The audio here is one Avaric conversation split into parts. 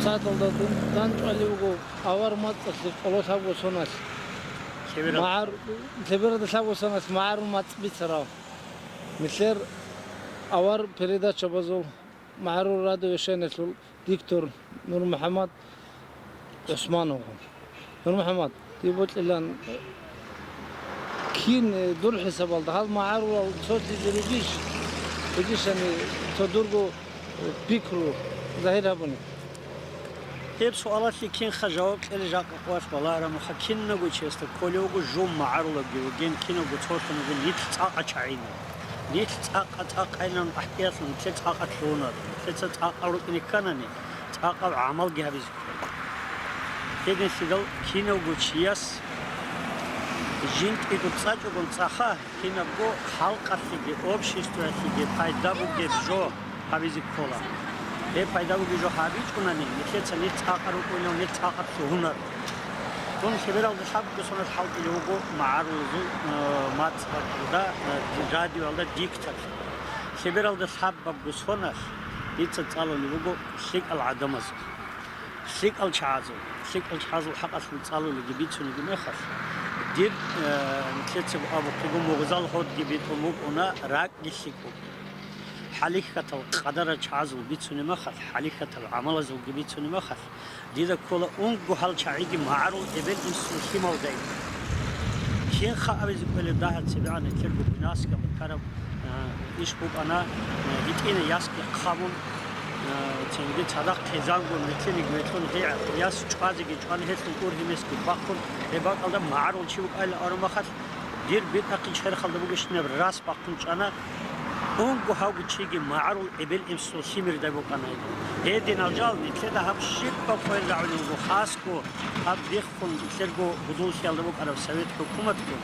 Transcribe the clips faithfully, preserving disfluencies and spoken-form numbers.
Сагаталда дун данчӀвали вуго авар мацӀалъе къоло лъабго соналъ. Лъеберал- МагӀар-, лъебералда лъабго соналъ магӀарул мацӀ бицарав. Нилъер авар передачабазул, магӀарул радиовещаниялъул диктор НурмухӀаммад ГӀусмановгун. НурмухӀаммад, дие бокьилан, кин, э, дур хӀисабалда гьал магӀарулал цолъизе ругищ? Ругищани цо дурго, э, пикру загьир гьабуни. Гьеб суалалъе кинха жаваб кьела жакъа къвалъ балагьарамаха, кинаго чиясда кколев вуго жо магӀарулабги вугин, кинавго цолъун вугин, нилъ цӀакъа чагӀина. Нилъ цӀакъа-цӀакъайилан ахӀиялъун, нилъер цӀакъа лъугьунар. Нилъеца цӀакъа рукӀине кканани, цӀакъаб гӀамалги гьабизе ккола. Гьединлъидал кинавго чияс жинтӀидур цӀачӀогун цӀаха, кинабго халкъалъеги, обществоялъеги пайда бугеб жо гьабизе ккола. Гьеб пайда бугеб жо гьабичӀунани, нилъеца нилъ цӀакъа рукӀунев, нилъ цӀакъа лъугьунар. Дун лъебералда лъабго соналъ хӀалтӀулев вуго магӀарулазул, э, мацӀалда, э, радиоялда диктор. Лъебералда лъабабго соналъ дица цӀалулеб буго лъикӀал гӀадамазул, лъикӀал чагӀазул, лъикӀал чагӀазул хӀакъалъулъ цӀалулеги бицунеги мехалъ, дир, э, нилъецаго абухъего мугъзал гьодги битӀун букӀуна, ракӀги лъикӀ буго. ХӀалихьатал къадарал чагӀазул бицунеб мехалъ, хӀалихьатал гӀамалазулги бицунеб мехалъ, дида ккола унго гьал чагӀиги магӀарул эбел-инсул лъималдай. Кинха абизе кколеб дагьа цебегӀан нилъерго бинаскаб бакараб, а, иш букӀана, а, гьитӀина ясги хъамун, а, цинги цадахъ хъизангун, нилъеги гьелъун гьей яс чӀвазеги чӀван, гьелъул ургьимесги бахъун, гьеб бакӀалда магӀарул чи вукӀайилан абураб мехалъ, дир битӀахъе черхалда бугебщинаб рас бахъун чӀана, унго гьавги чиги магӀарул эбел-инсул лъимердай букӀана гьеб. Гьединал жал нилъеда гьаб щибаб къоял рагӀулев вуго, хасго гьаб биххун нилъерго гьудуллъиялда букӀараб совет хӀукуматгун,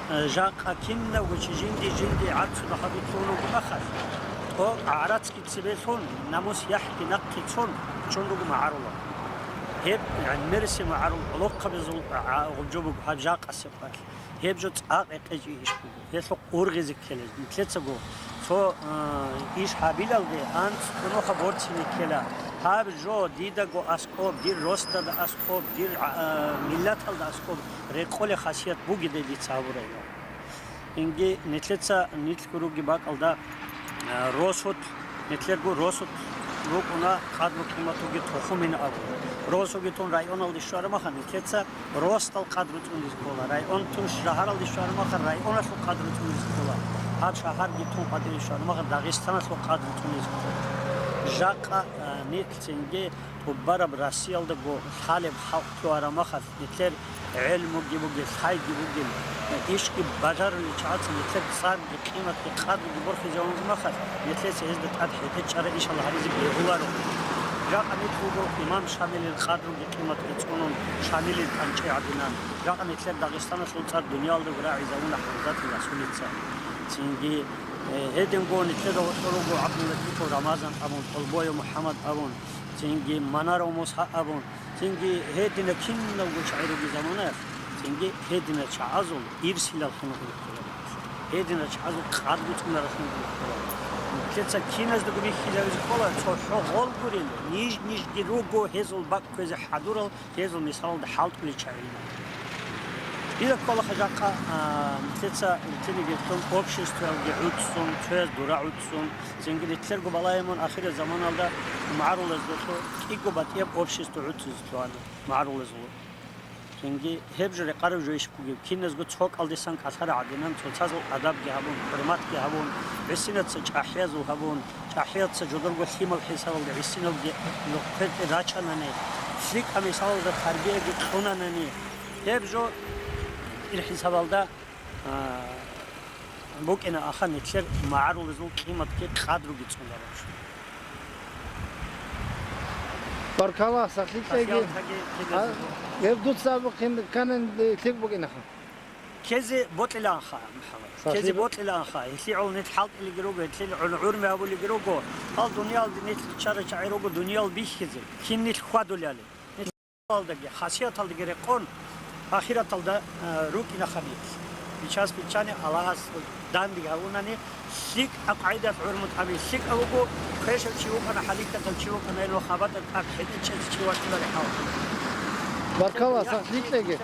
э, жакъа кинавго чи жинди-жинди гӀарцуда хадур лъугьун вуго мехалъ, тӀокӀ гӀарацги цебе лъун, намус-яхӀги нахъе цун, чӀун руго магӀарулал. Гьеб гӀемерисеб магӀарул гӀолохъабазул гӀа-, гъоб жо буго гьаб жакъасеб къоялъ. Гьеб жо цӀакъ гьекъечӀей иш буго. Гьелъухъ ургъизе ккела. Нилъецаго цо, а, иш гьабилалде анцӀ кӀунухъа борцине ккела. Гьаб жо дидаго аскӀоб, дир росдада аскӀоб, дир, а, миллаталда аскӀоб рекъолеб хасият бугедай дица гьабурайилан. Инги нилъеца нилъго ругеб бакӀалда, а, росулъ, нилъерго росулъ рукӀуна къадру-къиматуги тухумин абун. Росуги тун районалде щвараб мехалъ, нилъеца росдал къадру цӀунизе ккола, район тун шагьаралде щвараб мехалъ, районалъул къадру цӀунизе ккола, гьаб шагьарги тун къватӀире щвараб мехалъ, Дагъистаналъул къадру цӀунизе ккола. Жакъа, а, нилъ цинги тӀубараб Россиялдаго лъалеб халкъ лъугьараб мехалъ, нилъер гӀелмуги бугел, лъайги бугел, ишги бажарулел чагӀаца нилъер цӀарги, къиматги, къадруги борхизе гьавунзе мехалъ, нилъеца гьезда тӀад хӀетӀе чӀарай ишал гьаризе бегьуларо. Жакъа нилъ вуго имам Шамилил къадруги къиматги цӀунун, Шамилил тӀанчӀи гӀадинан. Жакъа нилъер Дагъистаналъул цӀар дуниялдаго рагӀизавуна ХӀамзатил Расулица. Цинги, э, гьединго нилъеда гьоркьор руго ГӀабдуллатипов Рамазан абун, Толбоев МухӀаммад абун, цинги Манаров Муса абун, цинги гьедина киналго чагӀи ругел заманаялъ, цинги гьедина чагӀазул ирсилаллъун ругел ккола. Гьедина чагӀазул къадру цӀунаравлъун ругел ккола. Нилъеца киназдаго бихьизавизе ккола, цохӀо гъол гурел, ниж-нижги руго гьезул бакӀ кквезе хӀадурал, гьезул мисалалда хӀалтӀулел чагӀи. Дида ккола хъажахъа, а, нилъеца, нилъеда гьелъул обществоялги гӀуцӀцӀун, цояз дура гӀуцӀцӀун, цинги нилъерго балагье мун ахират заманалда магӀарулаздалъун кӀиго батӀияб общество гӀуцӀизе лъугьана магӀарулазул. Цинги гьеб жо рекъараб жо иш бугеб, киназго цо кӀалдисан кӀалъараб гӀадинан, цоцазул адабги гьабун, хӀурматги гьабун, гӀисинаца чӀахӀиязул гьабун, чӀахӀияца жодорго лъимал хӀисабалда гӀисиналги нухъе рачанани, лъикӀаб мисалалда тарбияги кьунанани, гьеб жо ил хӀисабалда, а, букӀина аха нилъер магӀарулазул къиматги къадруги цӀунараб жо. Баркалла, сахлъи кьеги. Сахлъи кьеги. А, гьеб дуца абухъин канан лъикӀ букӀинаха. Ккезе бокьилаанха, МухӀаммад. Ккезе бокьилаанха. Гьелъие гӀоло нилъ хӀалтӀилиги руго, гьелъие гӀоло гӀурми гьабулиги руго. Гьал дуниялалде нилъ риччарал чагӀи руго дуниял бихьизе, кин нилъ хьвадулел. Нилъ хасияталдаги, хасияталдаги рекъон, ахираталда, а, рукӀинаха нилъ. Бичас биччани Аллагьас данде гьавунани, лъикӀаб къагӀидаялъ гӀумру тӀамин лъикӀав вуго, квешав чи вукӀана, хӀалихьазав чи вукӀана, гьелъул хабатӀа тӀад хӀетӀе чӀезе чи вачӀунареб хӀал. Баркалла, сахлъи кьеги.